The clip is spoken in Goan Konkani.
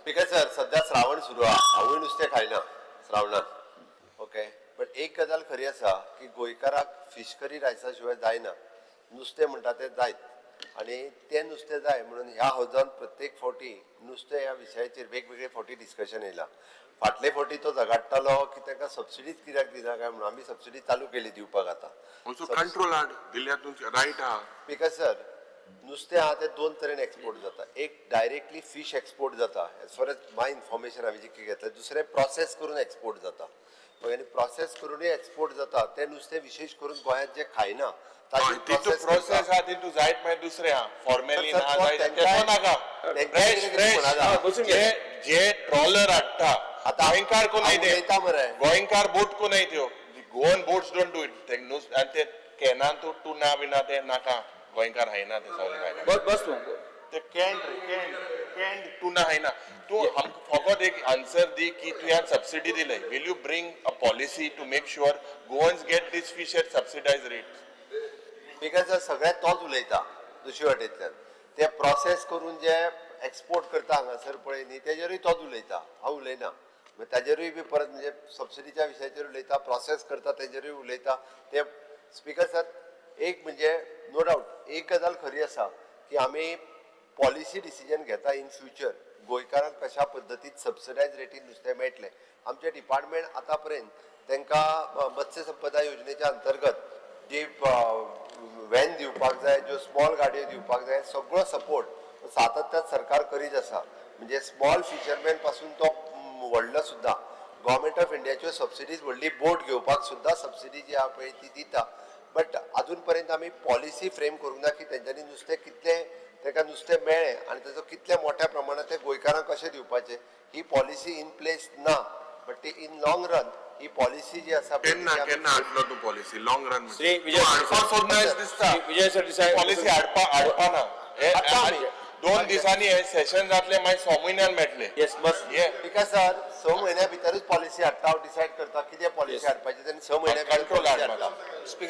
स्पीकर सर, सध्या श्रावण सुरू आहा. हांवूय नुस्तें खायना श्रावणान, ओके. बट एक गजाल खरी आसा की गोंयकाराक फीश करी रायसा शिवाय जायना. नुस्तें म्हणटा तें जायत आनी तें नुस्तें जाय म्हणून ह्या हावजान प्रत्येक फावटी नुस्तें ह्या विशयाचेर वेगवेगळे फावटी डिस्कशन येयलां. फाटले फावटी तो झगाडटालो की ताका सबसिडीच कित्याक दिना काय म्हणून. आमी सबसिडी चालू केली दिवपाक आतां. ऑल्सो कंट्रोल हाड दिल्यार तुमचे रायट आहा. Because sir, नुस्तें आहा तें दोन तरेन एक्सपोर्ट जाता. एक, डायरेक्टली फीश एक्सपोर्ट जाता, as far as my information हांवें जितकें घेतलें. दुसरें, प्रोसेस करून एक्सपोर्ट जाता. मागीर आनी प्रोसेस करूनय एक्सपोर्ट जाता तें नुस्तें विशेश करून गोंयांत जें खायना हय, ताजेर तितू process process करता. आहा तितू जायत, मागीर दुसरें आहा फॉर्मेली तर ना सर, जायत. तेंकां तेसो नाका. तेंकां फ्रेश कितें फ्रेश म्हणा. बसून घे. जे जे ट्रॉलर हाडटा, आतां गोंयकार कोनाय हांव ते उलयता मरे. गोंयकार बोट कोनाय त्यो. Goan boats don't do it. आनी ते कॅनान तूं टुना बिना ते नाका. गोंयकार खायना ते सगळें खायना. बस बस तूं. ते कॅन्ड कॅन्ड कॅन्ड टुना खायना तूं. आमकां फकत एक आन्सर दी की तुवें सबसिडी दिले, will you bring a policy to make sure Goans get this fish at subsidised rate? Because sir, सगळ्यात तोच उलयता दुसरे वाटेंतल्यान. ते प्रोसेस करून जे एक्सपोर्ट करता हांगासर पळय न्ही, तेजेरूय तोच उलयता, हांव उलयना. मागीर ताजेरूय बी परत म्हणजे सबसिडीच्या विशयाचेर उलयता, प्रोसेस करता तेजेरूय उलयता ते. स्पीकर सर, एक म्हणजे नो डावट एक गजाल खरी आसा की आमी पॉलिसी डिसिजन घेता इन फ्युचर गोंयकारांक कशा पद्दतीन सबसिडायज रेटीन नुस्तें मेळटलें. आमचें डिपार्टमेंट आतां पर्यंत तांकां मत्स्य संपदा योजनेच्या अंतर्गत जी व्हॅन दिवपाक जाय, ज्यो स्मॉल गाडयो दिवपाक जाय, सगळो सपोर्ट सातत्यात सरकार करीत आसा. म्हणजे स्मॉल फिशरमॅन पासून तो व्हडलो सुद्दां गव्हर्मेंट ऑफ इंडियाच्यो सबसिडीज, व्हडली बोट घेवपाक सुद्दां सबसिडी जी आहा पळय ती दिता. बट अजून पर्यंत आमी पॉलिसी फ्रेम करूंक ना की तेंच्यांनी नुस्तें कितलें, तांकां नुस्तें मेळ्ळें आनी ताजो कितल्या मोठ्या प्रमाणात ते गोंयकारांक कशें दिवपाचें, ही पॉलिसी इन प्लेस ना. बट ती in long run he policy जी आसा पळय, केन्ना ती आमी केन्ना हाडलो तूं policy long run? Shri Vijay हाडपा सोदना दिसता. श्री विजय सरदेसाय. पॉलिसी हाडपा हाडपा ना हे. हाडटा आमी. 2 दिसांनी हे सेशन जातले, मागीर 6 म्हयन्यान मेळटले. येस, बस. हे because sir, 6 म्हयन्या भितरूच पॉलिसी हाडटा. हांव डिसायड करता कितें पॉलिसी हाडपाची आनी 6 म्हयन्या भितर Control policy हाड. हाडटा. स्पीकर.